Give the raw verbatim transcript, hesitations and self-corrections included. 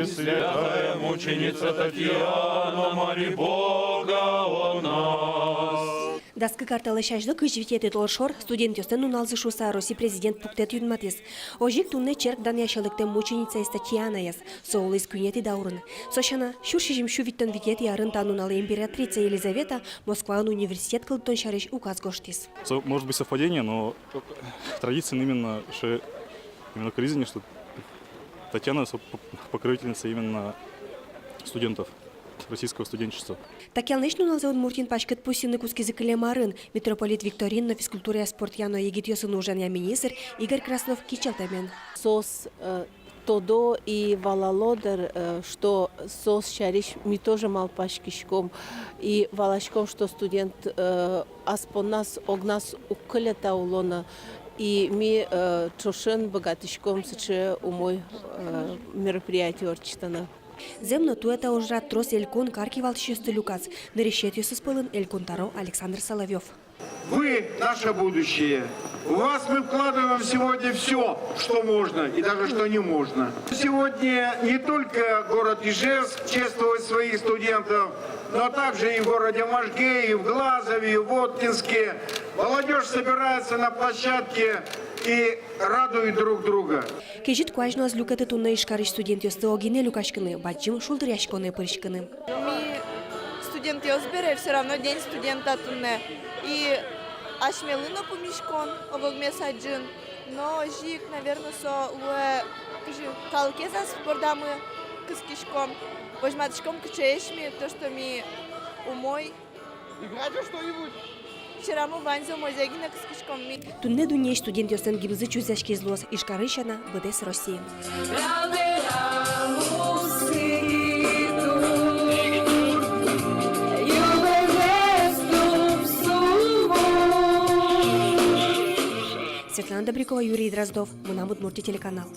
Святая мученица Татьяна, моли Бога о нас. Дас кык ар талэсь азьло кызь витетӥ толшор студентъёслэн нуналзы шуыса Россий президент пуктэт юнматӥз. Озьы ик туннэ черк данъясьлыктэм мученицаез Татьянаез. Со улӥз куинетӥ даурын. Со сяна, сюрс сизьым сю витьтон витетӥ арын та нуналэ императрица Елизавета Москваын университет кылдытон сярысь указ гожтӥз. Со, может быть, совпадение, но традиция именно, что именно к резине, что Татьяна со п-, покровительница именно студентов, российского студенчества. Та кианлэсь нуналзэ Удмуртиын паськыт пусйыны кутскизы кылем арын. Митрополит Викторин но физкультурая, спортъя но егитъёсын ужанъя министр Игорь Краснов кичӧлтэмен. Соос, э, тодо и валало, дыр, э, что соос сярысь ми тоже малпаськиськом и валаськом, что студент, э, ас понназ огназ уг кыле та улонэ, и ми, э, ӵошен быгатӥськом сыӵе умой, э, мероприятие ортчытыны. Зэм но, туэ та ужрад трос элькун, кар кивалтӥсьёсты люказ. Нырысетӥосыз пӧлын Элькун тӧро Александр Соловьёв. Вы наше будущее. В вас мы вкладываем сегодня всё, что можно и даже что не можно. Сегодня не только город Ижевск чествует своих студентов, но также и в городе Можге, и в Глазове, и в Воткинске. Молодёжь собирается на площадке и радует друг друга. Кезьыт куазь но ӧз люкеты туннэ Ижкарысь студентъёсты огинэ люкаськыны, бадӟым шулдыръяськонэ пыриськыны. Ми студентъёс бере, всё равно День студента туннэ. И асьмелы но пумиськон ог-огмес адӟыны. Но озьы ик, наверно, со луэ, кызьы, калыкез ас бордамы кыскиськом. Возьматӥськом, кыӵеесь ми, то, что ми умой. Играть во что-нибудь. Сьӧрамы ваньзэ умойзэ гинэ кыскиськом ми. Туннэ дуннеысь студентъёслэн гимнзы чузъяськиз луоз Ижкарын сяна, быдэс Россиын. Светлана Добрякова, Юрий Дроздов, «Мынам Удмуртие» телеканал.